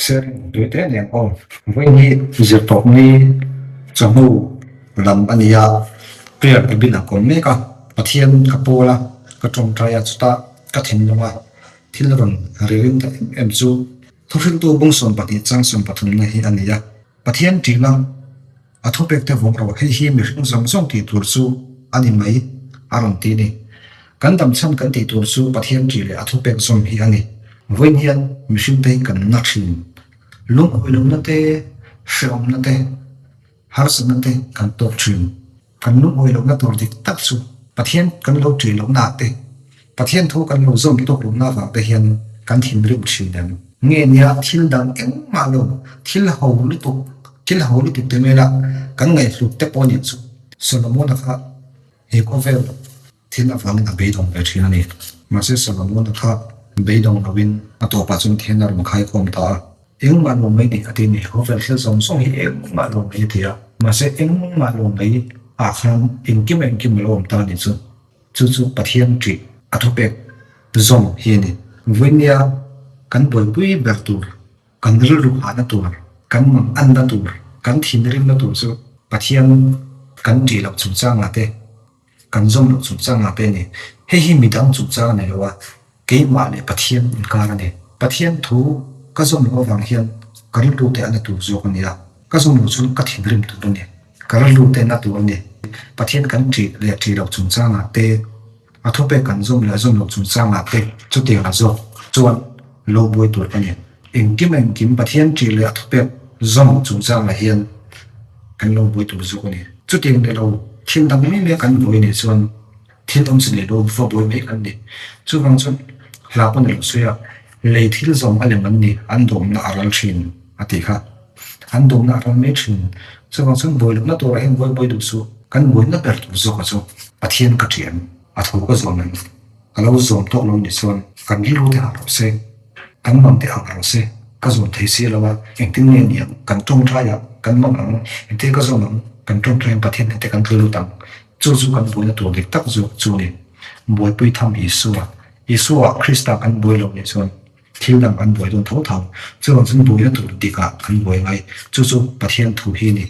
Sharing tui te nen aw. Vawiin hi zirtawpni chawhnu lam a ni a, prayer cabin a kawm mek a, Pathian ka pawl a, ka tawngtai a, chutah ka thinlung a, thil rawn ri ring ta em em chu thuhriltu bung 12 chang sawmpathumna hi a ni a, Pathian ṭihna a thupek te vawng rawh, hei hi mihring zawng zawng tih tur chu a ni mai a rawn ti ni. Kan dam chhan kan tih tur chu Pathian ṭih leh a thupek zawm hi a ni. Vawiin hian mihring te hi kan na ṭhin. Lungawilohna te, hrehawmna te, harsatna te kan tawk ṭhin. Kan lungawilohna tur dik tak chu Pathian kan lo ṭih lohna ah te, Pathian thu kan lo zawm tawk lohna avang te hian kan thinrim ṭhin em? Nge nia thil dang engmah lo, thil ho lutuk, thil ho lutuk te mela kan ngaihhlut te pawh nih chu Solomona kha he khawvel thil avangin a beidawng ve ṭhin a ni. Mahse Solomona kha beidawng loin a tawpah chuan thian a rawn khaikhawm ta a. Engmah lo mai ni a ti ni. Khawvel thil zawng zawng hi engmah lo mai a ti a. Mahse engmah lo mai ah khan engkim engkim a lo awm ta a nih chu. Chu chu Pathian ṭih a thupek zawng hi a ni. Vawinia kan buaipui ber tur, kan rilru hahna tur, kan mang anna tur, kan thinrimna tur chu Pathian kan ṭih loh chungchangah te, kan zawm loh chungchangah te a ni. Hei hi midang chungchang a ni lo a, keimah leh Pathian inkar a ni. Pathian thu ka zawm loh avang hian ka rilru te a na tur zawk a ni a, ka zawm loh chuan ka thinrim tur a ni, ka rilru te a na tur a ni. Pathian kan ṭih leh ṭih loh chungchangah te, a thupek kan zawm leh zawm loh chungchangah te chutiangah zawk chuan lo buai tur ka ni. Engkim engkim Pathian ṭih leh a thupek zawm chungchangah hian kan lo buai tur zawk a ni. Chutiang ni lo thil dang mai mai kan buai nih chuan thil awm chi nei lo va buai mai kan ni. Chuvang chuan hla pawh ni lo sawi a, lei thil zawm a lem an ni, an dawmna a ral thin a tih kha. An dawmna a ral mai thin. Chuvang chuan buai lohna turah hian buai buai duh suh. Kan buaina ber tur zawk a chu Pathian ka ṭian, a tho ka zawm em? Ka lo zawm tawk lo nih chuan kan rilru te ang rawh se, kan mang te ang rawh se, ka zawm thei si lo a, engtin nge ni ang, kan tawngtai ah kan mang ang, engtin ka zawm ang, kan tawngtai ang Pathian hnete kan tlu lut ang, chu chu kan buaina tur dik tak zawk chu ni. Buaipui tham Isua, Isua Krista kan buai lo nih chuan thil dang kan buai dawn tho tho, chuvang chuan buaina tur dik ah kan buai ngai, chu chu Pathian thu hi a ni.